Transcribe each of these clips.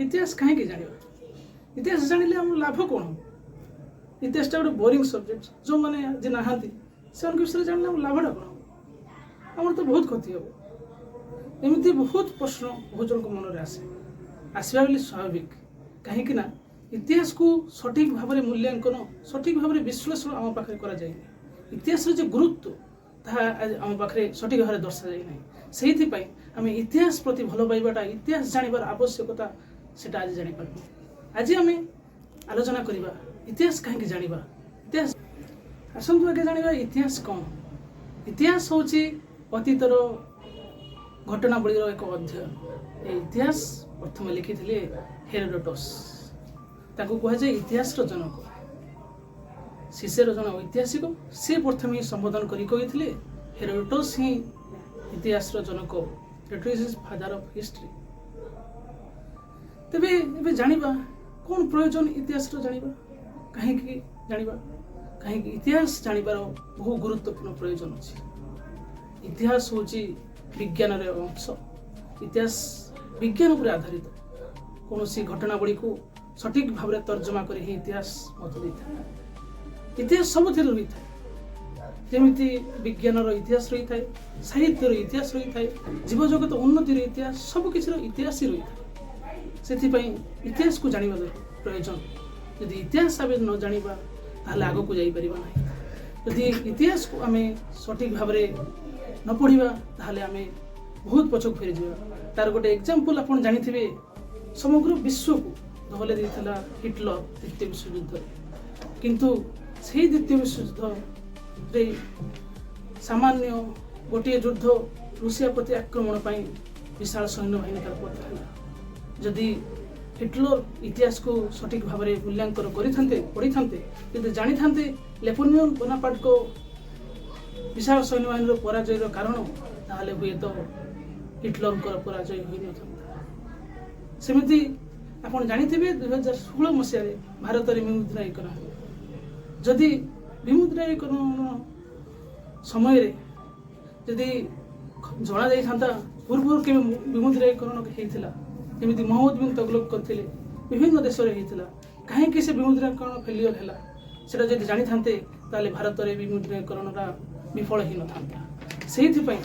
ଇତିହାସ କାହିଁକି ଜାଣିବା? ଇତିହାସ ଜାଣିଲେ ଆମର ଲାଭ କ'ଣ ହେବ? ଇତିହାସଟା ଗୋଟେ ବୋରିଂ ସବଜେକ୍ଟ। ଯେଉଁମାନେ ଆଜି ନାହାନ୍ତି, ସେମାନଙ୍କ ବିଷୟରେ ଜାଣିଲେ ଆମର ଲାଭଟା କ'ଣ ହେବ? ଆମର ତ ବହୁତ କ୍ଷତି ହେବ। ଏମିତି ବହୁତ ପ୍ରଶ୍ନ ବହୁତ ଜଣଙ୍କ ମନରେ ଆସେ। ଆସିବା ବୋଲି ସ୍ୱାଭାବିକ, କାହିଁକି ନା ଇତିହାସକୁ ସଠିକ୍ ଭାବରେ ମୂଲ୍ୟାଙ୍କନ, ସଠିକ୍ ଭାବରେ ବିଶ୍ଳେଷଣ ଆମ ପାଖରେ କରାଯାଇନି। ଇତିହାସର ଯେ ଗୁରୁତ୍ୱ, ତାହା ଆଜି ଆମ ପାଖରେ ସଠିକ୍ ଭାବରେ ଦର୍ଶାଯାଇ ନାହିଁ। ସେଇଥିପାଇଁ ଆମେ ଇତିହାସ ପ୍ରତି ଭଲ ପାଇବାଟା, ଇତିହାସ ଜାଣିବାର ଆବଶ୍ୟକତା, ସେଟା ଆଜି ଜାଣିପାରୁନୁ। ଆଜି ଆମେ ଆଲୋଚନା କରିବା ଇତିହାସ କାହିଁକି ଜାଣିବା। ଇତିହାସ, ଆସନ୍ତୁ ଆଗେ ଜାଣିବା ଇତିହାସ କ'ଣ। ଇତିହାସ ହେଉଛି ଅତୀତର ଘଟଣାବଳୀର ଏକ ଅଧ୍ୟୟନ। ଏ ଇତିହାସ ପ୍ରଥମେ ଲେଖିଥିଲେ ହେରୋଡୋଟସ୍। ତାକୁ କୁହାଯାଏ ଇତିହାସର ଜନକ। ସିସେରୋ ଜଣେ ଐତିହାସିକ, ସେ ପ୍ରଥମେ ସମ୍ବୋଧନ କରି କହିଥିଲେ, ହେରୋଡୋଟସ୍ ହିଁ ଇତିହାସର ଜନକ। Herodotus is father of history. ତେବେ ଏବେ ଜାଣିବା କ'ଣ ପ୍ରୟୋଜନ ଇତିହାସର ଜାଣିବା, କାହିଁକି ଜାଣିବା। କାହିଁକି ଇତିହାସ ଜାଣିବାର ବହୁ ଗୁରୁତ୍ୱପୂର୍ଣ୍ଣ ପ୍ରୟୋଜନ ଅଛି। ଇତିହାସ ହେଉଛି ବିଜ୍ଞାନର ଅଂଶ। ଇତିହାସ ବିଜ୍ଞାନ ଉପରେ ଆଧାରିତ। କୌଣସି ଘଟଣାବଳୀକୁ ସଠିକ୍ ଭାବରେ ତର୍ଜମା କରି ହିଁ ଇତିହାସ ମତ ଦେଇଥାଏ। ଇତିହାସ ସବୁଥିରେ ରହିଥାଏ। ଯେମିତି ବିଜ୍ଞାନର ଇତିହାସ ରହିଥାଏ, ସାହିତ୍ୟର ଇତିହାସ ରହିଥାଏ, ଜୀବଜଗତ ଉନ୍ନତିର ଇତିହାସ, ସବୁକିଛିର ଇତିହାସ ହିଁ ରହିଥାଏ। ସେଥିପାଇଁ ଇତିହାସକୁ ଜାଣିବା ପ୍ରୟୋଜନ। ଯଦି ଇତିହାସ ଆମେ ନ ଜାଣିବା, ତାହେଲେ ଆଗକୁ ଯାଇପାରିବା ନାହିଁ। ଯଦି ଇତିହାସକୁ ଆମେ ସଠିକ୍ ଭାବରେ ନ ପଢ଼ିବା, ତାହେଲେ ଆମେ ବହୁତ ପଛକୁ ଫେରିଯିବା। ତାର ଗୋଟେ ଏକ୍ଜାମ୍ପଲ୍ ଆପଣ ଜାଣିଥିବେ, ସମଗ୍ର ବିଶ୍ୱକୁ ଦୋହଲାଇ ଦେଇଥିଲା ହିଟଲର ଦ୍ୱିତୀୟ ବିଶ୍ୱଯୁଦ୍ଧରେ। କିନ୍ତୁ ସେଇ ଦ୍ୱିତୀୟ ବିଶ୍ୱଯୁଦ୍ଧରେ ସାମାନ୍ୟ ଗୋଟିଏ ଯୁଦ୍ଧ, ରୁଷିଆ ପ୍ରତି ଆକ୍ରମଣ ପାଇଁ ବିଶାଳ ସୈନ୍ୟବାହିନୀ ତାର ପତନ ହେଲା। ଯଦି ହିଟଲର ଇତିହାସକୁ ସଠିକ୍ ଭାବରେ ମୂଲ୍ୟାଙ୍କନ କରିଥାନ୍ତେ, ପଢ଼ିଥାନ୍ତେ, ଯଦି ଜାଣିଥାନ୍ତେ ନେପୋଲିୟନ ବୋନାପାର୍ଟଙ୍କ ବିଶାଳ ସୈନ୍ୟବାହିନୀର ପରାଜୟର କାରଣ, ତାହେଲେ ହୁଏତ ହିଟଲରଙ୍କର ପରାଜୟ ହୋଇନଥାନ୍ତା। ସେମିତି ଆପଣ ଜାଣିଥିବେ, 2016 ମସିହାରେ ଭାରତରେ ବିମୁଦ୍ରାୟୀକରଣ ହେଲା। ଯଦି ବିମୁଦ୍ରାୟୀକରଣ ସମୟରେ ଯଦି ଜଣାଯାଇଥାନ୍ତା ପୂର୍ବରୁ କେବେ ବିମୁଦ୍ରାୟୀକରଣ ହେଇଥିଲା, ଯେମିତି ମହମ୍ମଦ ବିନ୍ ତଗଲକ କରିଥିଲେ, ବିଭିନ୍ନ ଦେଶରେ ହେଇଥିଲା, କାହିଁକି ସେ ବିମୁଦ୍ରାକରଣ ଫେଲିୟର ହେଲା, ସେଟା ଯଦି ଜାଣିଥାନ୍ତେ, ତାହେଲେ ଭାରତରେ ବିମୁଦ୍ରାକରଣଟା ବିଫଳ ହେଇନଥାନ୍ତା। ସେଇଥିପାଇଁ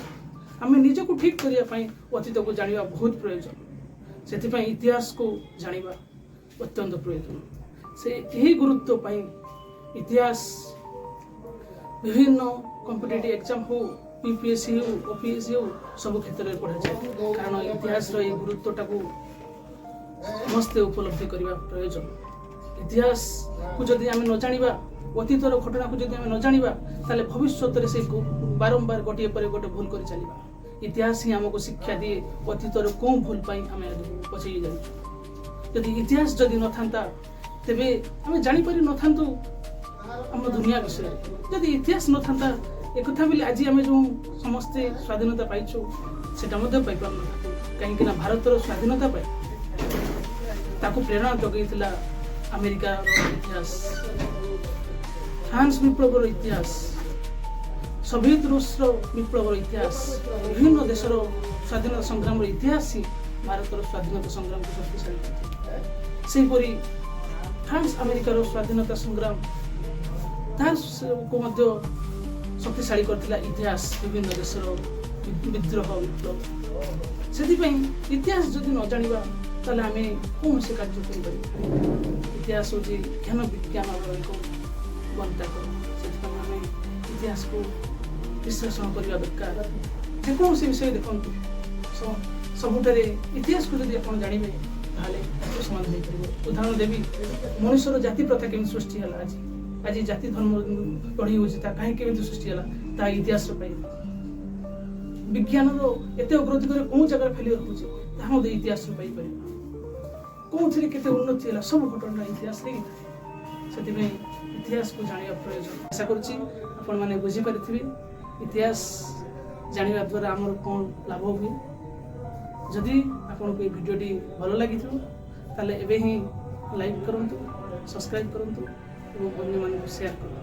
ଆମେ ନିଜକୁ ଠିକ୍ କରିବା ପାଇଁ ଅତୀତକୁ ଜାଣିବା ବହୁତ ପ୍ରୟୋଜନ। ସେଥିପାଇଁ ଇତିହାସକୁ ଜାଣିବା ଅତ୍ୟନ୍ତ ପ୍ରୟୋଜନ। ସେ ଏହି ଗୁରୁତ୍ୱ ପାଇଁ ଇତିହାସ ବିଭିନ୍ନ କମ୍ପିଟେଟିଭ୍ ଏକ୍ଜାମ୍ ହଉ, ୟୁପିଏସ୍ସି ହେଉ, ଓପିଏସ୍ସି ହେଉ, ସବୁ କ୍ଷେତ୍ରରେ ପଢ଼ାଯାଏ। କାରଣ ଇତିହାସର ଏହି ଗୁରୁତ୍ୱଟାକୁ ସମସ୍ତେ ଉପଲବ୍ଧି କରିବା ପ୍ରୟୋଜନ। ଇତିହାସକୁ ଯଦି ଆମେ ନ ଜାଣିବା, ଅତୀତର ଘଟଣାକୁ ଯଦି ଆମେ ନ ଜାଣିବା, ତାହେଲେ ଭବିଷ୍ୟତରେ ସେ ବାରମ୍ବାର ଗୋଟିଏ ପରେ ଗୋଟେ ଭୁଲ କରି ଚାଲିବା। ଇତିହାସ ହିଁ ଆମକୁ ଶିକ୍ଷା ଦିଏ ଅତୀତର କେଉଁ ଭୁଲ ପାଇଁ ଆମେ ଆଜକୁ ପଛେଇ ଯାଉଛୁ। ଯଦି ଇତିହାସ ଯଦି ନଥାନ୍ତା, ତେବେ ଆମେ ଜାଣିପାରି ନଥାନ୍ତୁ ଆମ ଦୁନିଆ ବିଷୟରେ। ଯଦି ଇତିହାସ ନଥାନ୍ତା, ଏକଥା ବୋଲି ଆଜି ଆମେ ଯେଉଁ ସମସ୍ତେ ସ୍ୱାଧୀନତା ପାଇଛୁ, ସେଟା ମଧ୍ୟ ପାଇପାରୁନଥାନ୍ତୁ। କାହିଁକି ନା ଭାରତର ସ୍ୱାଧୀନତା ପାଇଁ ତାକୁ ପ୍ରେରଣା ଯୋଗାଇଥିଲା ଆମେରିକାର ଇତିହାସ, ଫ୍ରାନ୍ସ ବିପ୍ଳବର ଇତିହାସ, ସୋଭିଏତ ରୁଷର ବିପ୍ଳବର ଇତିହାସ, ବିଭିନ୍ନ ଦେଶର ସ୍ୱାଧୀନତା ସଂଗ୍ରାମର ଇତିହାସ ହିଁ ଭାରତର ସ୍ୱାଧୀନତା ସଂଗ୍ରାମକୁ ଶକ୍ତିଶାଳୀ କରିଥିଲା। ସେହିପରି ଫ୍ରାନ୍ସ ଆମେରିକାର ସ୍ୱାଧୀନତା ସଂଗ୍ରାମ, ତାହାକୁ ମଧ୍ୟ ଶକ୍ତିଶାଳୀ କରିଥିଲା ଇତିହାସ, ବିଭିନ୍ନ ଦେଶର ବିଦ୍ରୋହ, ବିପ୍ଳବ। ସେଥିପାଇଁ ଇତିହାସ ଯଦି ନ ଜାଣିବା, ତାହେଲେ ଆମେ କୌଣସି କାର୍ଯ୍ୟ କରିପାରିବା। ଇତିହାସ ହେଉଛି ଜ୍ଞାନ ବିଜ୍ଞାନର ଏକ ଗନ୍ତାଘର। ସେଥିପାଇଁ ଆମେ ଇତିହାସକୁ ବିଶ୍ଳେଷଣ କରିବା ଦରକାର। ଯେକୌଣସି ବିଷୟ ଦେଖନ୍ତୁ, ସବୁଠାରେ ଇତିହାସକୁ ଯଦି ଆପଣ ଜାଣିବେ, ତାହେଲେ ତାକୁ ସମାଧାନ ହେଇପାରିବ। ଉଦାହରଣ ଦେବି, ମଣିଷର ଜାତି ପ୍ରଥା କେମିତି ସୃଷ୍ଟି ହେଲା? ଆଜି ଆଜି ଜାତି ଧର୍ମ ଲଢ଼େଇ ହେଉଛି, ତା କାହିଁକି କେମିତି ସୃଷ୍ଟି ହେଲା, ତାହା ଇତିହାସର ପାଇବେ। ବିଜ୍ଞାନର ଏତେ ଅଗ୍ରଗତି କରି କେଉଁ ଜାଗାରେ ଫେଲିୟର ହେଉଛି, ତାହା ମଧ୍ୟ ଇତିହାସରୁ ପାଇପାରିବା। କେଉଁଥିରେ କେତେ ଉନ୍ନତି ହେଲା, ସବୁ ଘଟଣା ଇତିହାସରେ ହିଁ ଥାଏ। ସେଥିପାଇଁ ଇତିହାସକୁ ଜାଣିବା ପ୍ରୟୋଜନ। ଆଶା କରୁଛି ଆପଣମାନେ ବୁଝିପାରିଥିବେ ଇତିହାସ ଜାଣିବା ଦ୍ୱାରା ଆମର କ'ଣ ଲାଭ ହୁଏ। ଯଦି ଆପଣଙ୍କୁ ଏ ଭିଡ଼ିଓଟି ଭଲ ଲାଗିଥିବ, ତାହେଲେ ଏବେ ହିଁ ଲାଇକ୍ କରନ୍ତୁ, ସବସ୍କ୍ରାଇବ୍ କରନ୍ତୁ ଏବଂ ଅନ୍ୟମାନଙ୍କୁ ସେୟାର କରନ୍ତୁ।